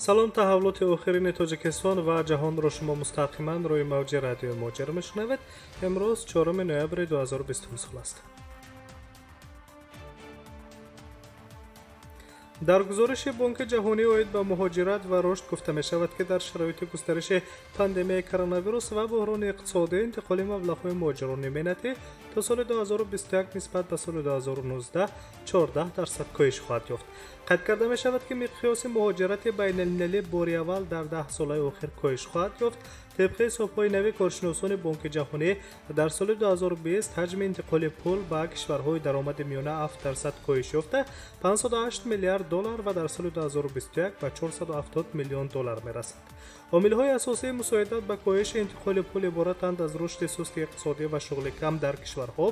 Салом, таҳаввулоти охирини Тоҷикистон ва ҷаҳонро шумо мустақиман рӯи мавҷи радиои Моҷир мешунавед. Имрӯз 4 ноябри 2020 сол аст. Дар гузориши Бонки Ҷаҳонӣ оид ба муҳоҷират ва рушд гуфта мешавад, ки дар шароити густариши пандемияи коронавирус ва буҳрони иқтисодӣ интиқоли маблағҳои муҳоҷирони меҳнатӣ то соли 2021 нисбат ба соли 2019 14% коҳиш хоҳад ёфт. Қайд карда мешавад, ки миқёси муҳоҷирати байналмилалӣ бори аввал дар 10 солаи охир коҳиш хоҳад ёфт. Тибқи ҳисобҳои нави коршиносони Бонки Ҷаҳонӣ, дар соли 2020 ҳаҷми интиқоли пул ба кишварҳои даромади миёна 7% коҳиш ёфта 508 миллиард доллар ва дар соли 2021 ба 470 миллион доллар мерасад. Омилҳои асосии мусоидат ба коҳиши интиқоли пул иборатанд аз рушди сусти иқтисодӣ ва шуғли кам дар кишварҳо,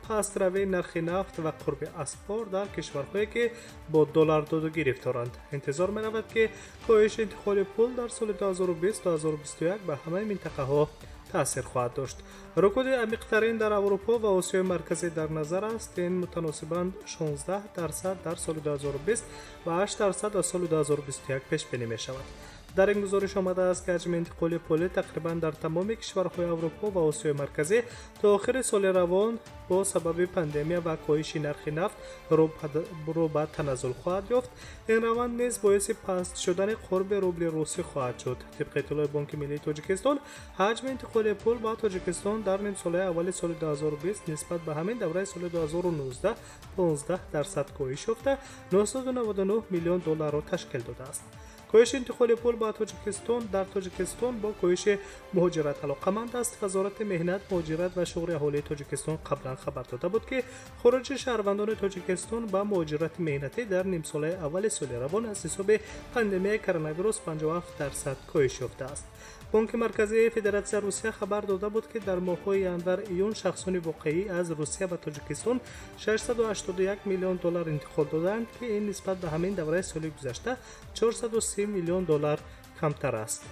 пастравии нархи нафт ва қурби асъор дар кишварҳое ки бо доллар доду гирифторанд. Интизор меравад, ки коҳиши интиқоли пул дар соли 2020-2021 ба ҳамаи минтақаҳо таъсир хоҳад дошт. Рукуди амиқтарин дар Аврупо ва Осиёи Марказӣ дар назар аст. Ин мутаносибан 16% дар соли 2020 ва 8% аз соли 2021 пешбинӣ мешавад. Дар ин гузориш омадааст, ки ҳаҷми интиқоли пулӣ тақрибан дар тамоми кишварҳои Аврупо ва Осиёи Марказӣ то охири соли равон бо сабаби пандемия ва коҳиши нархи нафт рӯ ба таназзул хоҳад ёфт. Ин раванд низ боиси паст шудани қурби рубли русӣ хоҳад шуд. Тибқи иттилои Бонки Миллии Тоҷикистон, ҳаҷми интиқоли пул ба Тоҷикистон дар нимсолаи аввали соли 2020 нисбат ба ҳамин давраи соли 2019 15% коҳиш ёфта 999 миллион долларро ташкил додааст. Коҳиши интиқоли пул ба Тоҷикистон дар Тоҷикистон бо коҳиши муҳоҷират алоқаманд аст. Вазорати меҳнат, муҳоҷират ва шуғли аҳолии Тоҷикистон қаблан хабар дода буд, ки хуруҷи шаҳрвандони Тоҷикистон ба муҳоҷирати меҳнатӣ дар нимсолаи аввали соли равон аз ҳисоби пандемияи коронавирус 57% коҳиш ёфтааст. Бонки Марказии Федератсияи Русия хабар дода буд, ки дар моҳҳои январ-июн шахсони воқеӣ аз Русия ба Тоҷикистон 681 миллион доллар интиқол додаанд, ки ин нисбат ба ҳамин давраи соли гузашта 430 миллион доллар камтар аст.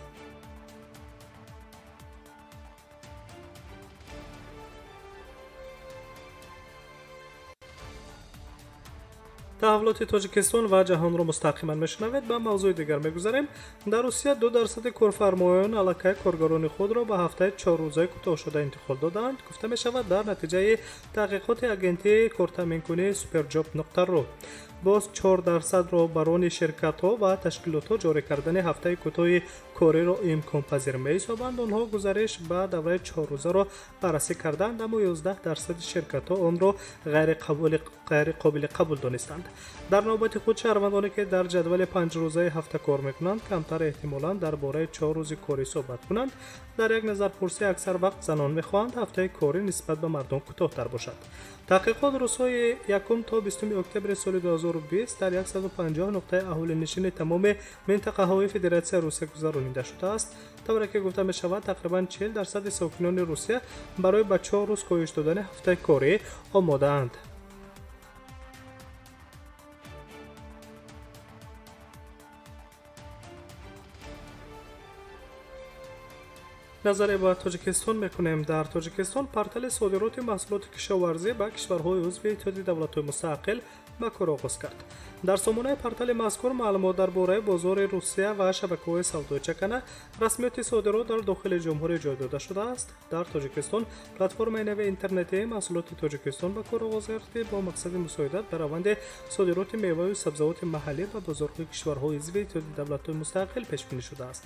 Таҳаввулоти Тоҷикистон ва ҷаҳонро мустақиман мешунавед. Ба мавзӯи дигар мегузарем. Дар Русия 2% корфармоён аллакай коргарони худро ба ҳафтаи 4 рӯзаи кӯтоҳшуда интиқол додаанд, гуфта мешавад дар натиҷаи таҳқиқоти агентии кортаъминкунии Суперҷоб.ру. Боз 4% роҳбарони ширкатҳо ва ташкилотҳо ҷорӣ кардани ҳафтаи кӯтоҳи кориро имконпазир меҳисобанд. Онҳо гузариш ба давраи 4 рӯзаро баррасӣ карданд, аммо 11% ширкатҳо онро ғайриқобили қабул донистанд. Дар навбати худ, шаҳрвандоне ки дар ҷадвали 5 рӯзаи ҳафта кор мекунанд, камтар эҳтимолан дар бораи 4 рӯзи корӣ суҳбат кунанд. Дар як назарпурсӣ, аксар вақт занон мехоҳанд ҳафтаи корӣ нисбат ба мардон кӯтоҳтар бошад. Таҳқиқот рӯзҳои 1 то 20 октябри соли 2020 дар 150 нуқтаи аҳолинишини тамоми минтақаҳои Федератсияи Русия гузаронида шудааст. Тавре ки гуфта мешавад, тақрибан 40% сокинони Русия барои ба 4 рӯз коҳиш додани ҳафтаи корӣ омодаанд. Назаре ба Тоҷикистон мекунем. Дар Тоҷикистон портали содироти маҳсулоти кишоварзӣ ба кишварҳои узви Иттиҳоди Давлатҳои Мустақил ба кор оғоз кард. Дар сомонаи портали мазкур маълумот дар бораи бозори Русия ва шабакаҳои савдои чакана, расмиёти содирот дар дохили ҷумҳурӣ ҷой дода шудааст. Дар Тоҷикистон платформаи нави интернетии маҳсулоти Тоҷикистон ба кор оғоз гардид, бо мақсади мусоидат ба раванди содироти меваю сабзавоти маҳаллӣ ба бозорҳои кишварҳои узви Иттиҳоди Давлатҳои Мустақил пешбинӣ шудааст.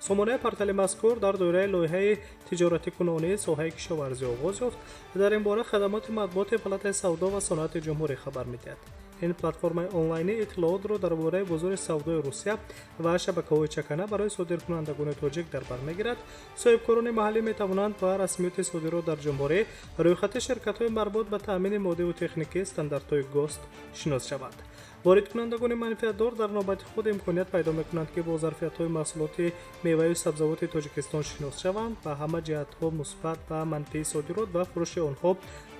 Сомонаи портали мазкур дар доираи лоиҳаи тиҷоратикунонии соҳаи кишоварзӣ оғоз ёфт. Дар ин бора хадамоти матбуоти Палатаи савдо ва саноати ҷумҳурӣ хабар медиҳад. Ин платформаи онлайнӣ иттилоотро дар бораи бозори савдои Русия ва шабакаҳои чакана барои содиркунандагони тоҷик дар бар мегирад. Соҳибкорони маҳаллӣ метавонанд ба расмиёти содирот дар ҷумҳурӣ, рӯйхати ширкатҳои марбут ба таъмини моддиву техникии стандартҳои ГОСТ шинос шаванд. Воридкунандагони манфиатдор дар навбати худ имконият пайдо мекунанд, ки бо зарфиятҳои маҳсулоти меваю сабзавоти Тоҷикистон шинос шаванд, ба ҳама ҷиҳатҳо мусбат ва манфии содирот ва фурӯши онҳо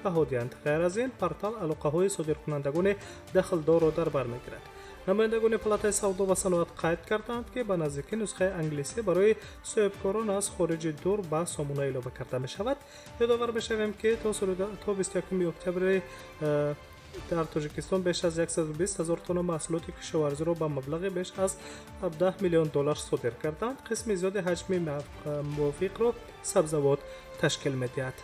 баҳо диҳанд. Ғайр аз ин, портал алоқаҳои содиркунандагони дахлдорро дар бар мегирад. Намояндагони Палатаи савдо ва саноат қайд карданд, ки ба наздикӣ нусхаи англисӣ барои соҳибкорон аз хориҷи дур ба сомона илова карда мешавад. Ёдовар мешавем, ки то 21 октябри дар Тоҷикистон беш аз 120 ҳазор тонна маҳсулоти кишоварзиро ба маблағи беш аз 17 миллион доллар содир карданд. Қисми зиёди ҳаҷми мувофиқро сабзавот ташкил медиҳад.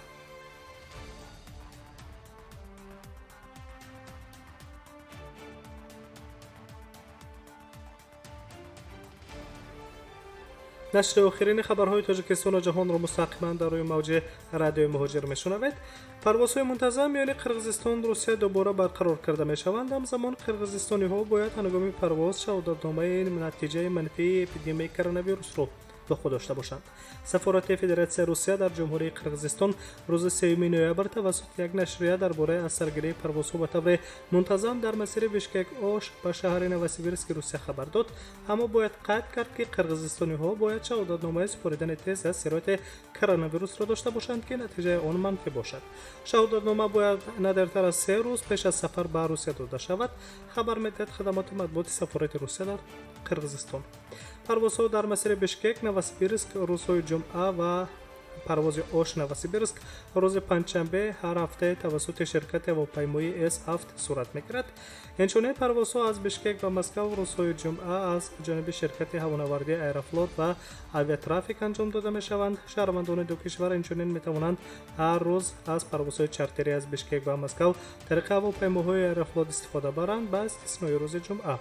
Нашри охирини хабарҳои Тоҷикистону ҷаҳонро мустақиман дар рӯи мавҷи радиои Муҳоҷир мешунавед. Парвозҳои мунтазам миёни Қирғизистон Русия дубора барқарор карда мешаванд. Ҳамзамон қирғизистониҳо бояд ҳангоми парвоз шаҳодатномаи натиҷаи манфии эпидемияи коронавирусро ба худ дошта бошанд. Сафорати Федератсияи Русия дар Ҷумҳурии Қирғизистон рӯзи 3 ноябр тавассути як нашрия дар бораи аз саргирии парвозҳо ба таври мунтазам дар масири Бишкек Ош ба шаҳри Новосибирски Русия хабар дод. Аммо бояд қайд кард, ки қирғизистониҳо бояд шаҳодатномаи супоридани тест аз сирояти коронавирусро дошта бошанд, ки натиҷаи он манфӣ бошад. Шаҳодатнома бояд на дертар аз 3 рӯз пеш аз сафар ба Русия дода шавад, хабар медиҳад хадамоти матбуоти сафорати Русия дар Қирғизистон. Парвозҳо дар масири Бишкек Новосибирск рӯзҳои ҷумъа ва парвози Ош Новосибирск рӯзи панҷшанбе ҳар ҳафта тавассути ширкати ҳавопаймоии С7 сурат мегирад. Инчунин парвозҳо аз Бишкек ба Москав рӯзҳои ҷумъа аз ҷониби ширкати ҳавонавардии Аэрофлот ва Авиатрафик анҷом дода мешаванд. Шаҳрвандони ду кишвар инчунин метавонанд ҳар рӯз аз парвозҳои чартерӣ аз Бишкек ба Москав тариқи ҳавопаймоҳои Аэрофлот истифода баранд, ба истиснои рӯзи ҷумъа.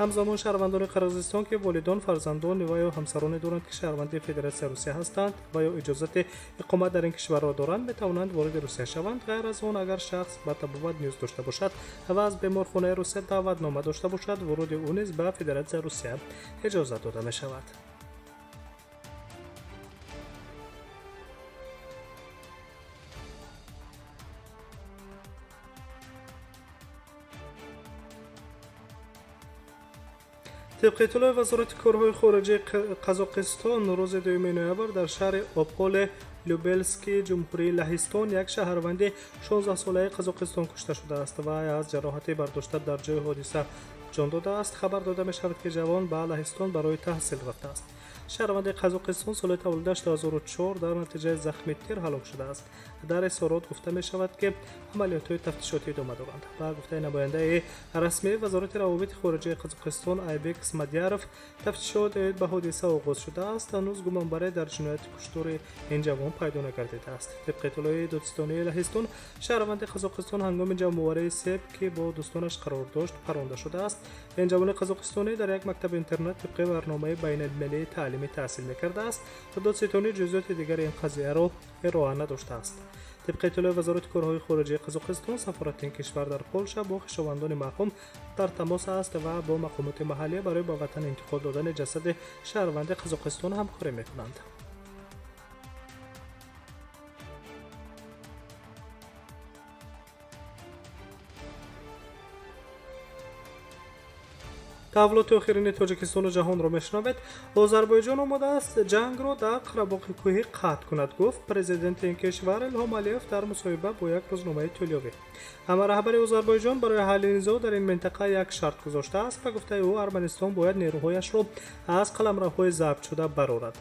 Ҳамзамон шаҳрвандони Қирғизистон, ки волидон, фарзандон ва ё ҳамсароне доранд, ки шаҳрванди Федератсияи Русия ҳастанд ва ё иҷозати иқомат дар ин кишварро доранд, метавонанд вориди Русия шаванд. Ғайр аз он, агар шахс ба табобат ниёз дошта бошад ва аз беморхонаи Русия даъватнома дошта бошад, вуруди ӯ низ ба Федератсияи Русия иҷозат дода мешавад. Тибқи иттилои Вазорати корҳои хориҷии Қазоқистон, рӯзи 2 ноябр дар шаҳри Ополе Любелски Ҷумҳурии Лаҳистон як шаҳрванди 16-солаи Қазоқистон кушта шудааст ва аз ҷароҳати бардошта дар ҷои ҳодиса ҷон додааст. Хабар дода мешавад, ки ҷавон ба Лаҳистон барои таҳсил рафтааст. Шаҳрванди Қазоқистон соли таваллудаш 2004 дар натиҷаи захми тир ҳалок шудааст. Дар изҳорот гуфта мешавад, ки амалиётҳои тафтишотӣ идома доранд. Ба гуфтаи намояндаи расмии Вазорати равобити хориҷии Қазоқистон Айбек Смадияров, тафтишот оид ба ҳодиса оғоз шудааст. Ҳанӯз гумонбаре дар ҷинояти куштори ин ҷавон пайдо нагардидааст. Тибқи иттилои додситонии Лаҳистон, шаҳрванди Қазоқистон ҳангоми ҷамъоварии себ, ки бо дӯстонаш қарор дошт, паронда шудааст. Ин ҷавони қазоқистонӣ дар як мактаби интернат тибқи барномаи байналмилалии таълимӣ таҳсил мекардааст. Додситонӣ ҷузъиёти дигари ин қазияро ироа надоштааст. Тибқи иттилои Вазорати корҳои хориҷии Қазоқистон, сафорати ин кишвар дар Полша бо хешовандони марҳум дар тамос аст ва бо мақомоти маҳаллӣ барои ба ватан интиқол додани ҷасади шаҳрванди Қазоқистон ҳамкорӣ мекунанд. Таҳаввулоти охирини Тоҷикистону ҷаҳонро мешунавед. Озарбойҷон омодааст ҷангро дар Қарабоғи кӯҳӣ қатъ кунад, гуфт президенти ин кишвар Илҳом Алиев дар мусоҳиба бо як рӯзномаи итолиёвӣ. Амма раҳбари Озарбойҷон барои ҳалли низоъ дар ин минтақа як шарт гузоштааст. Ба гуфтаи ӯ, Арманистон бояд нерӯҳояшро аз қаламравҳои забтшуда барорад.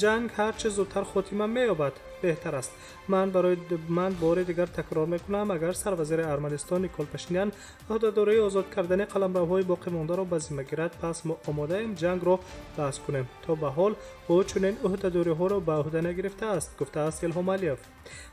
Ҷанг ҳар чӣ зудтар хотима меёбад, беҳтар аст. Ман бори дигар такрор мекунам, агар сарвазири Арманистон Никол Пашинян ӯҳдадории озод кардани қаламравҳои боқимондаро ба зимма гирад, пас мо омодаем ҷангро баҳс кунем. То ба ҳол ӯ чунин ӯҳдадориҳоро ба ӯҳда нагирифтааст, гуфтааст Илҳом Алиев.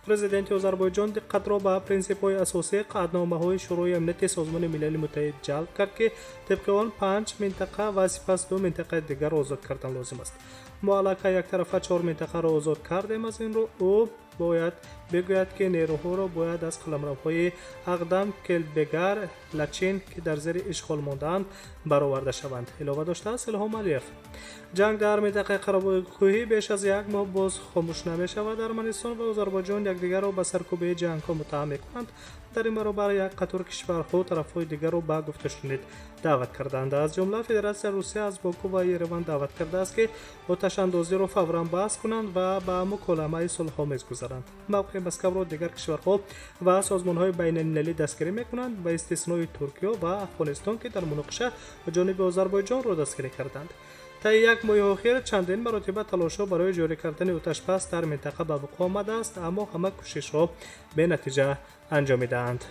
Президенти Озарбойҷон диққатро ба принсипҳои асосии қатъномаҳои Шӯрои амнияти Созмони Милали Муттаҳид ҷалб кард, ки тибқи он 5 минтақа ва сипас 2 минтақаи дигарро озод кардан лозим аст. Мо аллакай яктарафа 4 минтақаро озод кардем. Аз ин рӯ ӯ бояд бигӯяд, ки нерӯҳоро бояд аз қаламравҳои Ағдам, Келбегар, Лачин, ки дар зери ишғол мондаанд, бароварда шаванд, илова доштааст Илҳом Алиев. Ҷанг дар минтақаи Қарабоғи кӯҳӣ беш аз як моҳ боз хомӯш намешавад. Арманистон ва Озарбойҷон якдигарро ба саркӯбии ҷангҳо муттаҳам мекунанд. Дар ин баробар як қатор кишварҳо тарафҳои дигарро ба гуфтушунид даъват карданд. Аз ҷумла Федератсияи Русия аз Боку ва Ереван даъват кардааст, ки оташандозиро фавран баҳс кунанд ва ба муколамаи сулҳомез гузаранд. Мавқеи Москавро дигар кишварҳо ва созмонҳои байналмилалӣ дастгирӣ мекунанд, ба истиснои Туркиё ва Афғонистон, ки дар муноқиша ҷониби Озарбойҷонро дастгирӣ карданд. Таи як моҳи охир чандин маротиба талошҳо барои ҷорӣ кардани оташбас дар минтақа ба вуқӯъ омадааст, аммо ҳама кӯшишҳо бенатиҷа анҷомидаанд.